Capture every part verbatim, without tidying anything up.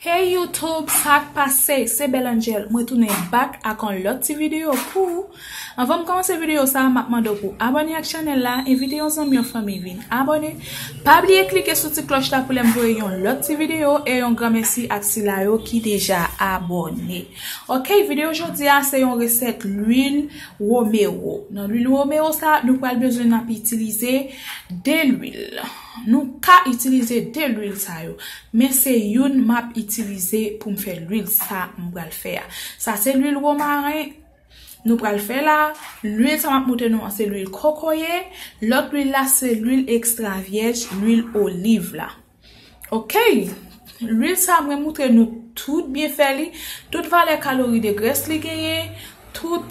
Hey YouTube, sa k pase? Se Belle Angel. Mwen tounen back ak yon lòt ti videyo pou ou. Anvan m kòmanse videyo sa, m ap mande w pou abòne ak chanèl la, envite yon zanmi, yon fanmi vin abòne. Pa bliye klike sou ti klòch la pou lè m voye yon lòt ti videyo, e yon gran mèsi ak sila yo ki deja abòne. Ok, videyo jodi a se yon resèt lwil Romero. Nan lwil Romero sa, nou pral bezwen n ap itilize de lwil. Nou ka itilize de lwil sa yo, men se youn m ap itilize pou m fè lwil sa m pral fè a. Sa se lwil womaren nou pral fè la. Lwil sa m ap montre nou an se lwil kokoye. Lòt lwil la se lwil ekstra vyèj, lwil oliv la. Ok, lwil sa mwen montre nou tout byenfè li, tout valè kalori de grès li genyen, tout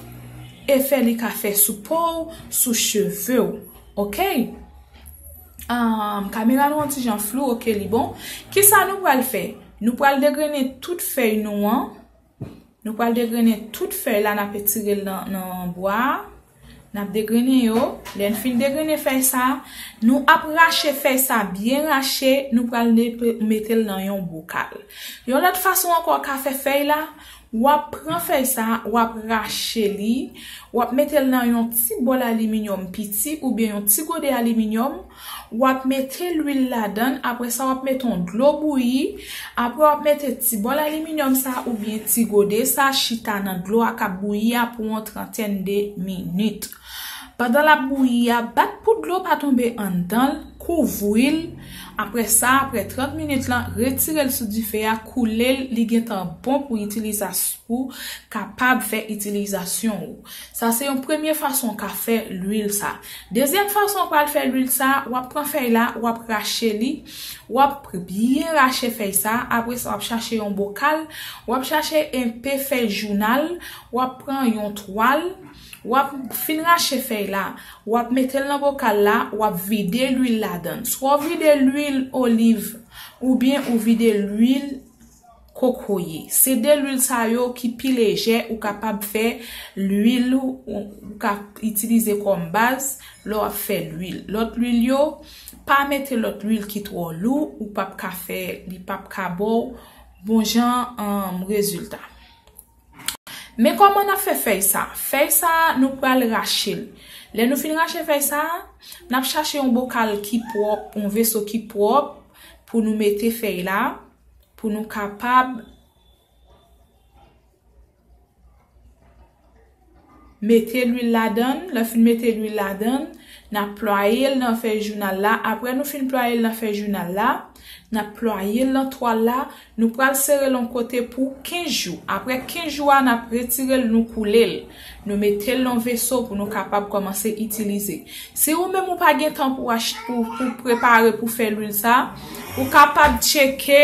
efè li ka fè sou po w, sou cheve w. Ok. Um, kamera nou yon ti jan flou, ok, li bon. Kisa nou pral fè? Nou pral degrennen tout fèy nou an. Nou pral degrennen tout fèy la, n ap etire l nan, nan bwa a. N ap degrennen yo. Lè n fin degrennen fèy sa, nou ap rache fèy sa byen rache, nou pral ne-, mete l nan yon bokal. Yon lòt fason ankò w ka fè fèy la, w ap pran fèy sa, w ap rache li, w ap mete l nan yon ti bòl aliminyòm piti oubyen yon ti gode aliminyòm, w ap mete lwil ladan l, apre sa w ap mete yon dlo bouyi, apre w ap mete ti bòl aliminyòm sa oubyen ti gode sa chita nan dlo a k ap bouyi a pou yon trantèn de minit. Pandan l ap bouyi a, bat pou dlo pa tonbe anndan l, kouvri l. Apre sa, apre trant minit lan, retire l sou dife a, koule l, li gentan bon pou itilizas-, pou kapab fè itilizasyon ou. Sa se yon premye fason w ka fè lwil sa. Dezyèm fason w pral fè lwil sa, w ap pran fèy la, w ap rache li, w ap byen rache fèy sa, apre sa w ap chache yon bokal, w ap chache enpe fèy jounal, w ap pran yon twal, w ap fin rache fèy la, w ap mete l nan bokal la, w ap vide lwil ladan l. Swa w vide lwil oliv oubyen ou vide lwil kokoye. Se de lwil sa yo ki pi lejè, ou kapab fè lwil ou, ou ka itilize kòm baz lè w ap fè lwil. Lòt lwil yo, pa mete lòt lwil ki twò lou, ou p ap ka fè, li p ap ka ba w bon jan, um, rezilta. Men kòman n ap fè fèy sa? Fèy sa, nou pral rache l. Lè nou fin rache fèy sa, n ap chache yon bokal ki pwòp, yon veso ki pwòp, pou nou mete fèy la, pou nou kapab mete lwil ladan l. Lè fin mete lwil ladan l, n ap plwaye l nan fèy jounal la. Apre nou fin plwaye l nan fèy jounal la, n ap plwaye l nan twal la. Nou pral sere l yon kote pou kenz jou. Apre kenz jou a, n ap retire l, nou koule l. Nou mete l nan veso pou nou kapab kòmanse itilize. Si ou menm ou pa gen tan pou ach-, pou, pou prepare pou fè lwil sa, ou kapab tcheke,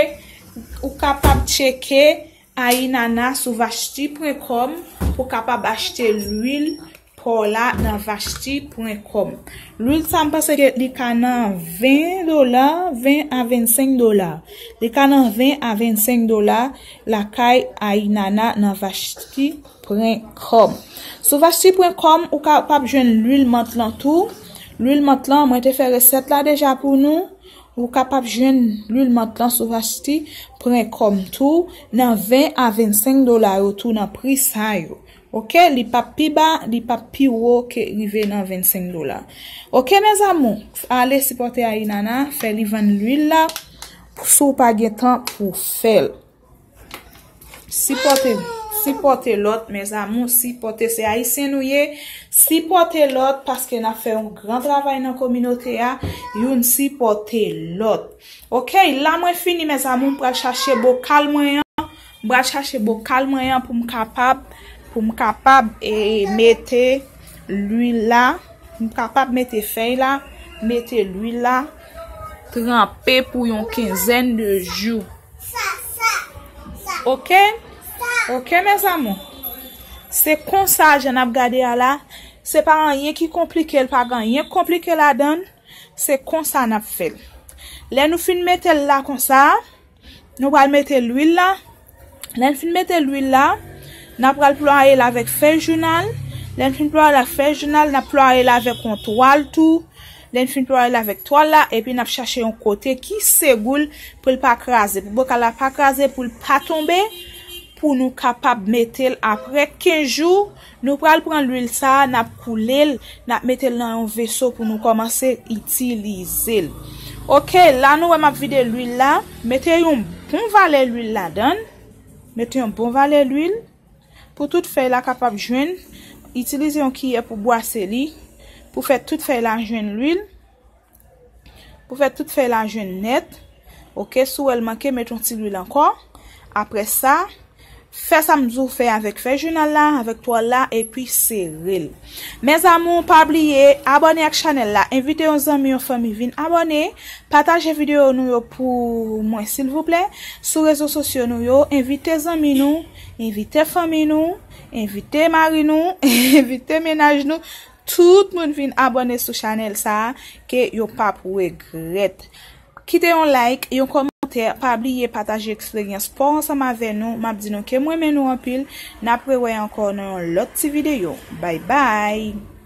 ou kapab tcheke Ayinana sou vashti pwen kòm pou kapab achte lwil pò la nan vashti pwen kòm. Lwil sa m panse ke li ka nan ven dola, ven a vennsenk dola. Li ka nan ven a vennsenk dola lakay Ayinana nan vashti pwen kòm. Sou vashti pwen kòm ou kapab jwenn lwil mant lan tou. Lwil mant lan, mwen te fè resèt la deja pou nou. Ou kapab jwenn lwil mant lan sou vashti pwen kòm tou nan ven a vennsenk dola yo tou nan pri sa yo. Ok, li p ap pi ba, li p ap pi wo ke rive nan vennsenk dola. Ok, mes amours, ale sipòte Ayinana, fè li vann lwil la, si w pa gen tan pou fè l. Sipòte, sipòte lòt, mes amours, sipòte, se ayisyen nou ye, sipòte lòt, paske n ap fè yon gran travay nan kominote a, youn sipòte lòt. Ok, la mwen fini, mes amours, m pral chache bokal mwen an. M pral chache bokal mwen an pou m kapab, pou m kapab, e, mete lwil la, pou m kapab mete fèy la, mete lwil la, tranpe pou yon kenzèn de jou. Ok? Ok, mes amours. Se konsa, jan n ap gade a la, se pa anyen ki konplike, l pa gen anyen k konplike ladan l. Se konsa n ap fè l. Lè nou fin mete l la konsa, nou pral mete lwil la. Lè n fin mete lwil la, n ap pral plwaye l avèk fèy jounal. Lè n fin plwaye l ak fèy jounal, n ap plwaye l avèk yon twal tou. Lè n fin pare l avèk twal la, epi n ap chache yon kote ki segou l pou l pa kraze, pou bokal la pa kraze, pou l pa tonbe, pou nou kapab mete l apre kenz jou. Nou pral pran lwil sa a, n ap koule l, n ap mete l nan yon veso pou nou kòmanse itilize l. Oke, la nou wè m ap vide lwil la. Mete yon bon valè lwil ladan l. Mete yon bon valè lwil pou tout fèy la kapab jwenn. Itilize yon kiyè pou bwase li, pou fè tout fèy la jwenn lwil. Pou fè tout fèy la jwenn nèt. Oke, si w wè l manke, met yon ti lwil ankò. Apre sa, fè sa m di w fè avèk fèy jounal la, avèk twal la, epi sere l. Mes amours, pa bliye abòne ak chanèl la, envite yon zanmi, yon fanmi vin abòne, pataje videyo nou yo pou mwen silvouplè, sou rezo sosyo nou yo, envite zanmi nou, envite fanmi nou, envite mari nou, envite mennaj nou, tout moun vin abòne sou chanèl sa a, ke yo p ap regrèt. Kite yon like, yon kòmantè, pa bliye pataje eksperyans pa w ansanm avè nou. M ap di nou ke m renmen nou anpil. N ap rewè ankò nan yon lòt ti videyo. Bye bye!